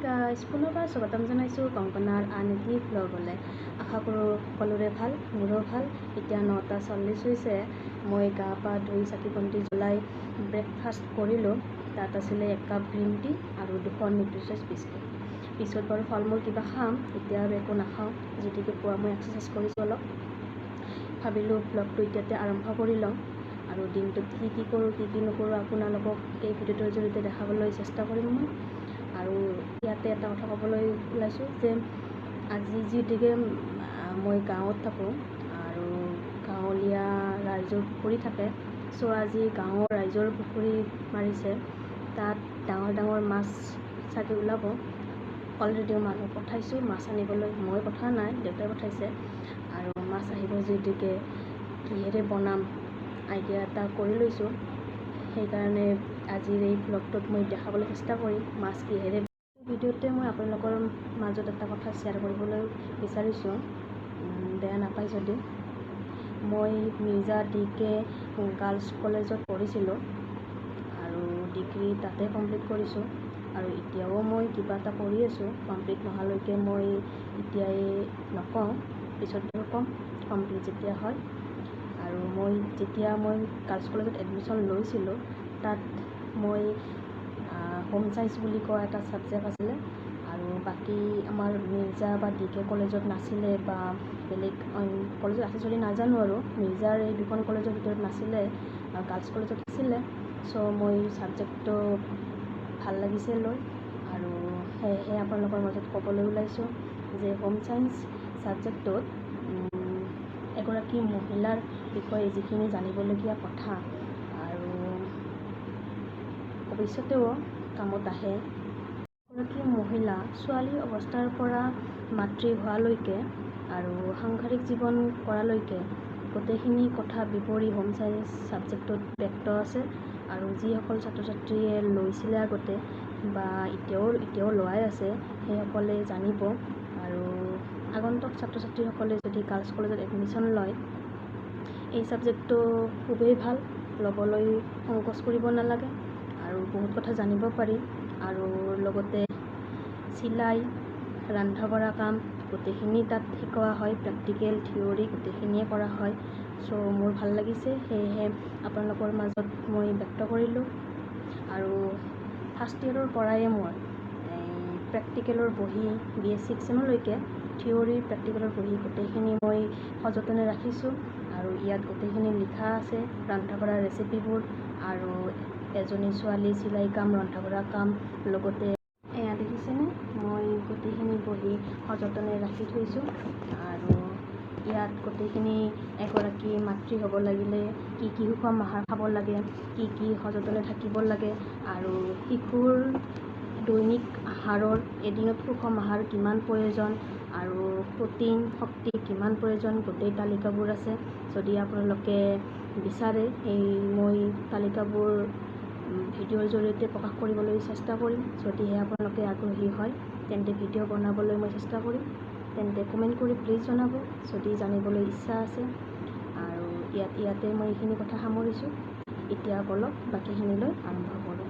Guys, পুনৰবাৰ স্বাগতম জনাইছোঁ কংকনাৰ আন এটি ভ্লগলৈ। আশা কৰোঁ সকলোৰে ভাল, মোৰো ভাল। এতিয়া 9:40 হৈছে। মই গা পা ধুই চাকি বন্তি জ্বলাই ব্ৰেকফাষ্ট কৰিলোঁ। তাত আছিলে একাপ গ্ৰীণ টি আৰু দুখন নিউট্ৰিচিয়াছ বিস্কুট। পিছত বাৰু ফল মূল কিবা খাম, এতিয়া আৰু একো নাখাওঁ। যিহেতুকে পুৱা মই এক্সাৰচাইজ কৰিছোঁ অলপ, ভাবিলোঁ ভ্লগটো এতিয়াতে আৰম্ভ কৰি লওঁ আৰু দিনটোত কি কি কৰোঁ কি কি নকৰোঁ আপোনালোকক এই ভিডিঅ'টোৰ জৰিয়তে দেখাবলৈ চেষ্টা কৰিম মই। আৰু ইয়াতে এটা কথা ক'বলৈ ওলাইছোঁ যে আজি যিহেতুকে মই গাঁৱত থাকোঁ আৰু গাঁৱলীয়া ৰাইজৰ পুখুৰী থাকে, চ' আজি গাঁৱৰ ৰাইজৰ পুখুৰী মাৰিছে, তাত ডাঙৰ ডাঙৰ মাছ চাগে ওলাব। অলৰেডি মানুহ পঠাইছোঁ মাছ আনিবলৈ, মই পঠোৱা নাই, দেউতাই পঠাইছে। আৰু মাছ আহিব যিহেতুকে কিহেৰে বনাম আইডিয়া এটা কৰি লৈছোঁ, সেইকাৰণে আজিৰ এই ভ্লগটোত মই দেখাবলৈ চেষ্টা কৰিম মাছ কিহেৰে। ভিডিঅ'তে মই আপোনালোকৰ মাজত এটা কথা শ্বেয়াৰ কৰিবলৈ বিচাৰিছোঁ, বেয়া নাপায় যদি। মই মিৰ্জা ডি কে গাৰ্লছ কলেজত পঢ়িছিলোঁ আৰু ডিগ্ৰী তাতে কমপ্লিট কৰিছোঁ আৰু এতিয়াও মই কিবা এটা কৰি আছোঁ। কমপ্লিট নোহোৱালৈকে মই এতিয়াই নকওঁ, পিছত বাৰু ক'ম কমপ্লিট যেতিয়া হয়। আৰু মই যেতিয়া মই গাৰ্লছ কলেজত এডমিশ্যন লৈছিলোঁ, তাত মই হোম চায়েন্স বুলি কোৱা এটা ছাবজেক্ট আছিলে আৰু বাকী আমাৰ মিৰ্জা বা ডি কে কলেজত নাছিলে বা বেলেগ অইন কলেজত আছে যদি নাজানো আৰু মিৰ্জাৰ এই দুখন কলেজৰ ভিতৰত নাছিলে, গাৰ্লছ কলেজত আছিলে। চ' মই ছাবজেক্টটো ভাল লাগিছে লৈ আৰু সেয়েহে আপোনালোকৰ মাজত ক'বলৈ ওলাইছোঁ যে হোম চায়েন্স ছাবজেক্টটোত এগৰাকী মহিলাৰ বিষয়ে যিখিনি জানিবলগীয়া কথা আৰু ভৱিষ্যতেও কামত আহে। এগৰাকী মহিলা ছোৱালী অৱস্থাৰ পৰা মাতৃ হোৱালৈকে আৰু সাংসাৰিক জীৱন কৰালৈকে গোটেইখিনি কথা বিৱৰি হোম চায়েন্স ছাবজেক্টটোত ব্যক্ত আছে। আৰু যিসকল ছাত্ৰ ছাত্ৰীয়ে লৈছিলে আগতে বা এতিয়াও লোৱাই আছে, সেইসকলে জানিব। আৰু আগন্তুক ছাত্ৰ ছাত্ৰীসকলে যদি গাৰ্লছ কলেজত এডমিশ্যন লয়, এই ছাবজেক্টটো খুবেই ভাল, ল'বলৈ সংকোচ কৰিব নালাগে আৰু বহুত কথা জানিব পাৰি। আৰু লগতে চিলাই, ৰন্ধা বঢ়া কাম গোটেইখিনি তাত শিকোৱা হয়, প্ৰেক্টিকেল থিয়ৰী গোটেইখিনিয়ে কৰা হয়। চ' মোৰ ভাল লাগিছে, সেয়েহে আপোনালোকৰ মাজত মই ব্যক্ত কৰিলোঁ। আৰু ফাৰ্ষ্ট ইয়েৰৰ পৰাই মই প্ৰেক্টিকেলৰ বহী বি এ ছিক্স ছেমলৈকে থিয়ৰী প্ৰেক্টিকেলৰ বহী গোটেইখিনি মই সযতনে ৰাখিছোঁ। আৰু ইয়াত গোটেইখিনি লিখা আছে, ৰন্ধা বঢ়া ৰেচিপিবোৰ আৰু এজনী ছোৱালী চিলাই কাম, ৰন্ধা বঢ়া কাম, লগতে এয়া দেখিছেনে মই গোটেইখিনি বহী সযতনে ৰাখি থৈছোঁ। আৰু ইয়াত গোটেইখিনি এগৰাকী মাতৃ হ'ব লাগিলে কি কি সুষম আহাৰ খাব লাগে, কি কি সযতনে থাকিব লাগে আৰু শিশুৰ দৈনিক আহাৰৰ এদিনত সুষম আহাৰ কিমান প্ৰয়োজন আৰু প্ৰ'টিন শক্তি কিমান প্ৰয়োজন, গোটেই তালিকাবোৰ আছে। যদি আপোনালোকে বিচাৰে এই মই তালিকাবোৰ ভিডিঅ'ৰ জৰিয়তে প্ৰকাশ কৰিবলৈ চেষ্টা কৰিম। যদিহে আপোনালোকে আগ্ৰহী হয় তেন্তে ভিডিঅ' বনাবলৈ মই চেষ্টা কৰিম। তেন্তে কমেণ্ট কৰি প্লিজ জনাব যদি জানিবলৈ ইচ্ছা আছে। আৰু ইয়াতে মই এইখিনি কথা সামৰিছোঁ। এতিয়া বলক বাকীখিনিলৈ আৰম্ভ কৰোঁ।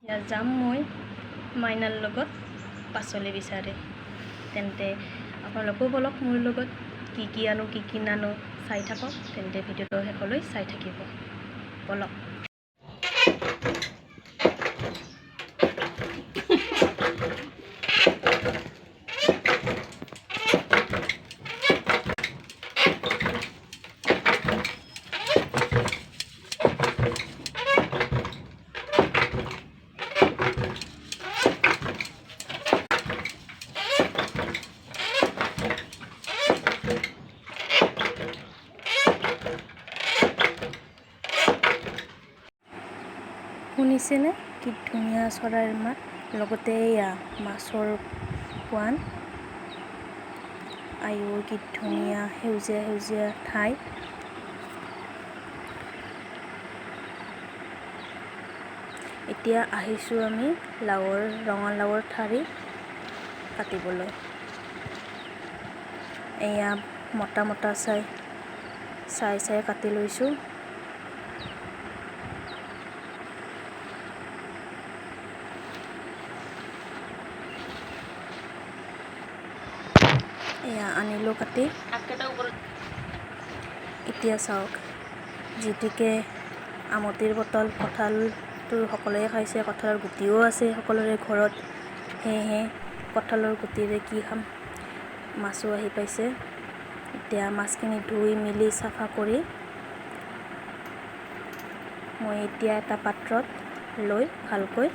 এতিয়া যাম মই মাইনাৰ লগত পাচলি বিচাৰি, তেন্তে আপোনালোকেও বলক মোৰ লগত, কি কি আনো কি কি নানো চাই থাকক। তেন্তে ভিডিঅ'টো শেষলৈ চাই থাকিব, বলক। শুনিছেনে কি ধুনীয়া চৰাইৰ মাত, লগতে এয়া মাছৰ পোৱান। আইও কি ধুনীয়া সেউজীয়া সেউজীয়া ঠাই। এতিয়া আহিছোঁ আমি ৰঙালাওৰ ঠাৰি কাটিবলৈ। এয়া মোটা মোটা চাই চাই চাই কাটি লৈছোঁ। এয়া আনিলোঁ কাটি। এতিয়া চাওক, যিটিকে আমটিৰ বটল, কঁঠালটো সকলোৱে খাইছে, কঁঠালৰ গুটিও আছে সকলোৰে ঘৰত। সেয়েহে কঁঠালৰ গুটিৰে কি খাম, মাছো আহি পাইছে। এতিয়া মাছখিনি ধুই মেলি চাফা কৰি মই এতিয়া এটা পাত্ৰত লৈ ভালকৈ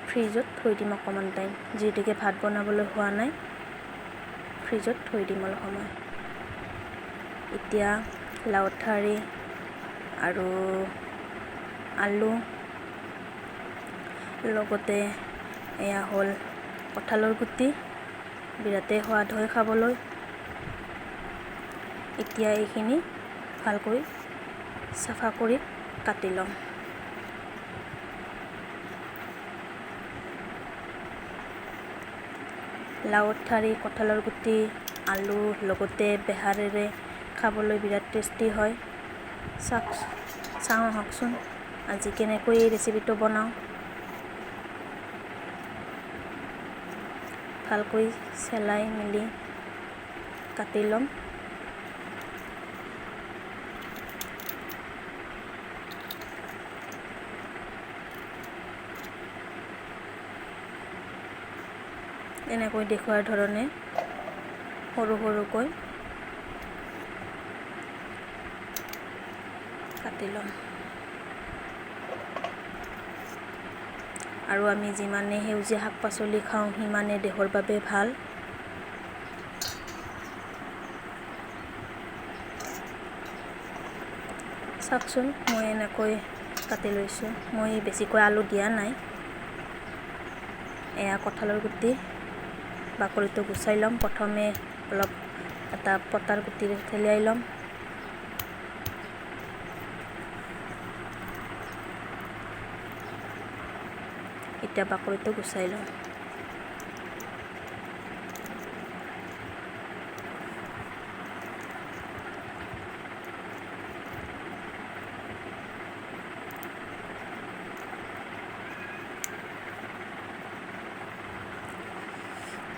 ফ্ৰিজত থৈ দিম অকণমান টাইম। যিহেতুকে ভাত বনাবলৈ হোৱা নাই, ফ্ৰিজত থৈ দিম অলপ সময়। এতিয়া লাও ঠাৰি আৰু আলু, লগতে এয়া হ'ল কঁঠালৰ গুটি, বিৰাটেই সোৱাদ হয় খাবলৈ। এতিয়া এইখিনি ভালকৈ চাফা কৰি কাটি ল'ম। লাওৰ ঠাৰি, কঁঠালৰ গুটি, আলু লগতে বেহাৰেৰে খাবলৈ বিৰাট টেষ্টি হয়। চাওক, চাওঁ আহকচোন আজি কেনেকৈ এই ৰেচিপিটো বনাওঁ। ভালকৈ চেলাই মেলি কাটি ল'ম। এনেকৈ দেখুৱাৰ ধৰণে সৰু সৰুকৈ কাটি ল'ম। আৰু আমি যিমানে সেউজীয়া শাক পাচলি খাওঁ সিমানে দেহৰ বাবে ভাল। চাওকচোন, মই এনেকৈ কাটি লৈছোঁ। মই বেছিকৈ আলু দিয়া নাই। এয়া কঁঠালৰ গুটি, বাকলিটো গুচাই ল'ম। প্ৰথমে অলপ এটা পতাৰ গুটিৰে থেলিয়াই ল'ম। এতিয়া বাকলিটো গুচাই ল'ম।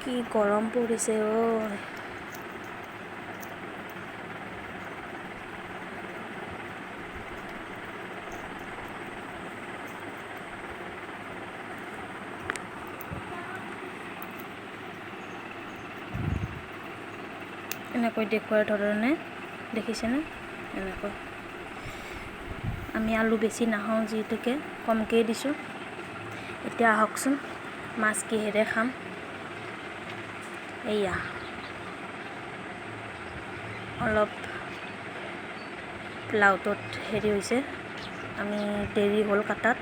কি গৰম পৰিছে ঐ। এনেকৈ দেখুৱাৰ ধৰণে দেখিছেনে? এনেকৈ আমি আলু বেছি নাখাওঁ যিহেতুকে কমকৈ দিছোঁ। এতিয়া আহকচোন মাছ কিহেৰে খাম। এয়া অলপ লাওটোত হেৰি হৈছে, আমি দেৰি হ'ল কাটাত।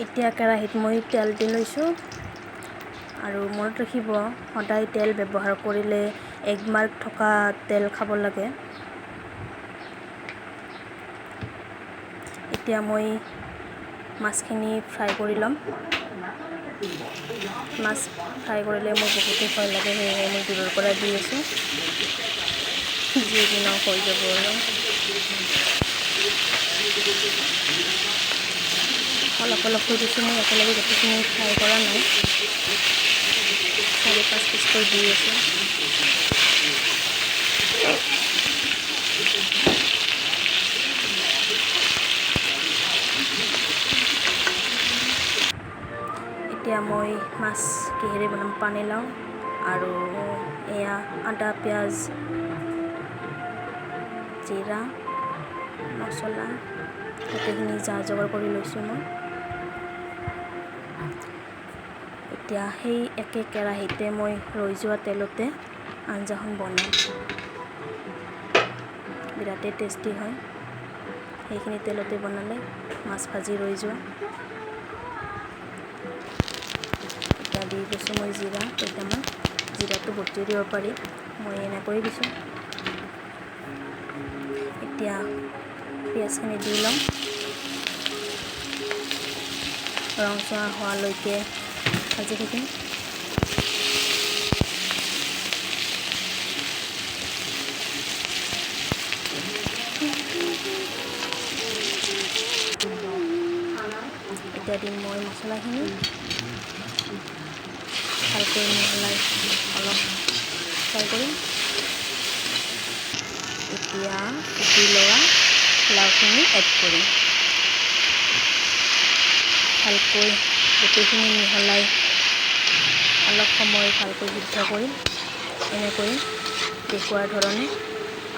এতিয়া কেৰাহীত মই তেল দি লৈছোঁ। আৰু মনত ৰাখিব, সদায় তেল ব্যৱহাৰ কৰিলে এগমাৰ্ক থকা তেল খাব লাগে। এতিয়া মই মাছখিনি ফ্ৰাই কৰি ল'ম। মাছ ফ্ৰাই কৰিলে মোৰ বহুতেই ভয় লাগে, সেয়েহে মই দূৰৰ পৰা দি আছোঁ। যি নহওক হৈ যাব আৰু। অলপ অলপকৈ দিছোঁ মই, একেলগে গোটেইখিনি ফ্ৰাই কৰা নাই। 4-5 পিচকৈ দি আছোঁ। এতিয়া মই মাছ কিহেৰে বনাম, পানীলাও আৰু এয়া আদা, পিঁয়াজ, জিৰা, মছলা গোটেইখিনি যা যোগাৰ কৰি লৈছোঁ মই। এতিয়া সেই একে কেৰাহীতে মই ৰৈ যোৱা তেলতে আঞ্জাখন বনাম। বিৰাটেই টেষ্টি হয় সেইখিনি তেলতে বনালে, মাছ ভাজি ৰৈ যোৱা। এতিয়া দি দিছোঁ মই জিৰা কেইটামান। জিৰাটো বটিও দিব পাৰি, মই এনেকৈয়ে দিছোঁ। এতিয়া পিঁয়াজখিনি দি ল'ম। ৰংচোৱা হোৱালৈকে ভাজি থাকিম। এতিয়া দিম মই মছলাখিনি, ভালকৈ মিহলাই অলপ ফ্ৰাই কৰিম। এতিয়া কুটি লোৱা লাওখিনি এড কৰিম। ভালকৈ গোটেইখিনি মিহলাই অলপ সময় ভালকৈ সিদ্ধ কৰিম, এনেকৈ দেখুওৱাৰ ধৰণে।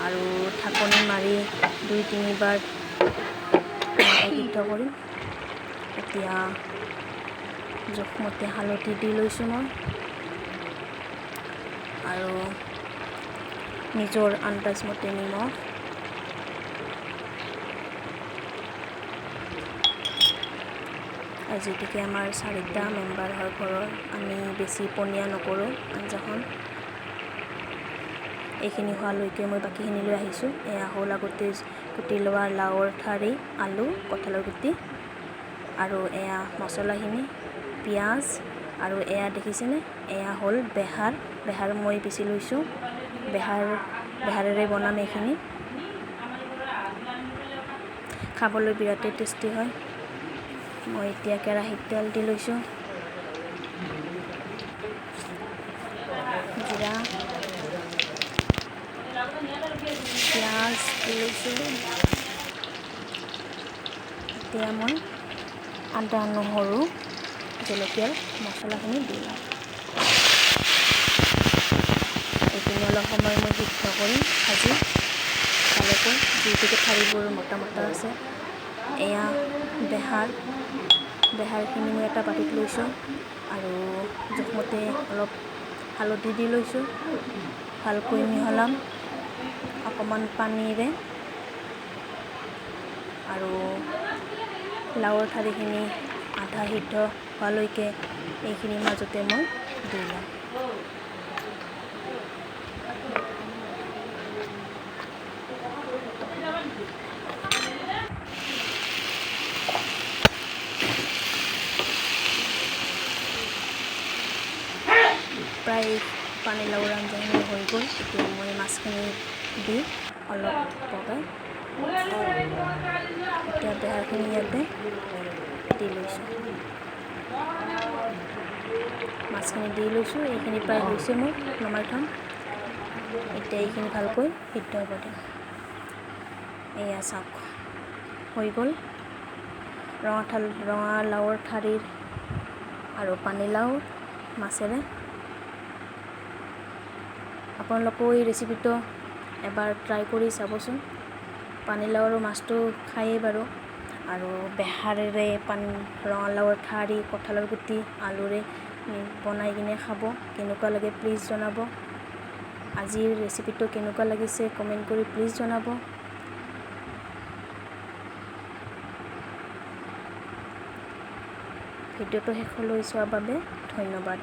আৰু ঢাকনি মাৰি 2-3 বাৰ এনেকৈ সিদ্ধ কৰিম। এতিয়া জোখমতে হালধি দি লৈছোঁ মই আৰু নিজৰ আন্দাজমতে নিমখ। আৰু যিহেতুকে আমাৰ চাৰিটা মেম্বাৰ হয় ঘৰৰ, আমি বেছি পনীয়া নকৰোঁ আঞ্জাখন। এইখিনি হোৱালৈকে মই বাকীখিনি লৈ আহিছোঁ। এয়া হ'ল আগতে কুটি লোৱা লাওৰ ঠাৰি, আলু, কঁঠালৰ গুটি আৰু এয়া মছলাখিনি, পিঁয়াজ। আৰু এয়া দেখিছেনে, এয়া হ'ল বেহাৰ। বেহাৰ মই পিচি লৈছোঁ। বেহাৰেৰে বনাম এইখিনি। খাবলৈ বিৰাটেই টেষ্টি হয়। মই এতিয়া কেৰাহীত তেল দি লৈছোঁ, জিৰা, পিঁয়াজ দি লৈছোঁ। এতিয়া মই আদা, নহৰু, জলকীয়াৰ মছলাখিনি দি লওঁ। এইখিনি অলপ সময় মই সিদ্ধ কৰিম, ভাজি ভালকৈ, যিহেতুকে ঠাৰিবোৰ মোটা মোটা আছে। এয়া বেহাৰ। বেহাৰখিনি মই এটা বাতিত লৈছোঁ আৰু জোখমতে অলপ হালধি দি লৈছোঁ। ভালকৈ মিহলাম অকণমান পানীৰে আৰু লাওৰ ঠাৰিখিনি আধা সিদ্ধ হোৱালৈকে এইখিনিৰ মাজতে মই দি ল'ম। প্ৰায় পানীলাওৰ আঞ্জাখিনি হৈ গ'ল। এতিয়া মই মাছখিনি দি অলপ পগাই এতিয়া বেহাৰখিনি ইয়াতে দি লৈছোঁ, মাছখিনি দি লৈছোঁ। এইখিনি প্ৰায় হৈছে, মোৰ নমাই থ'ম। এতিয়া এইখিনি ভালকৈ সিদ্ধ হ'ব দিম। এয়া চাওক, হৈ গ'ল ৰঙালাওৰ ঠাৰিৰ আৰু পানীলাও মাছেৰে। আপোনালোকেও এই ৰেচিপিটো এবাৰ ট্ৰাই কৰি চাবচোন। পানীলাও আৰু মাছটো খায়েই বাৰু, আৰু বেহাৰেৰে ৰঙালাওৰ ঠাৰি, কঁঠালৰ গুটি, আলুৰে বনাই কিনে খাব। কেনেকুৱা লাগে প্লিজ জনাব। আজিৰ ৰেচিপিটো কেনেকুৱা লাগিছে কমেণ্ট কৰি প্লিজ জনাব। ভিডিঅ'টো শেষলৈ চোৱাৰ বাবে ধন্যবাদ।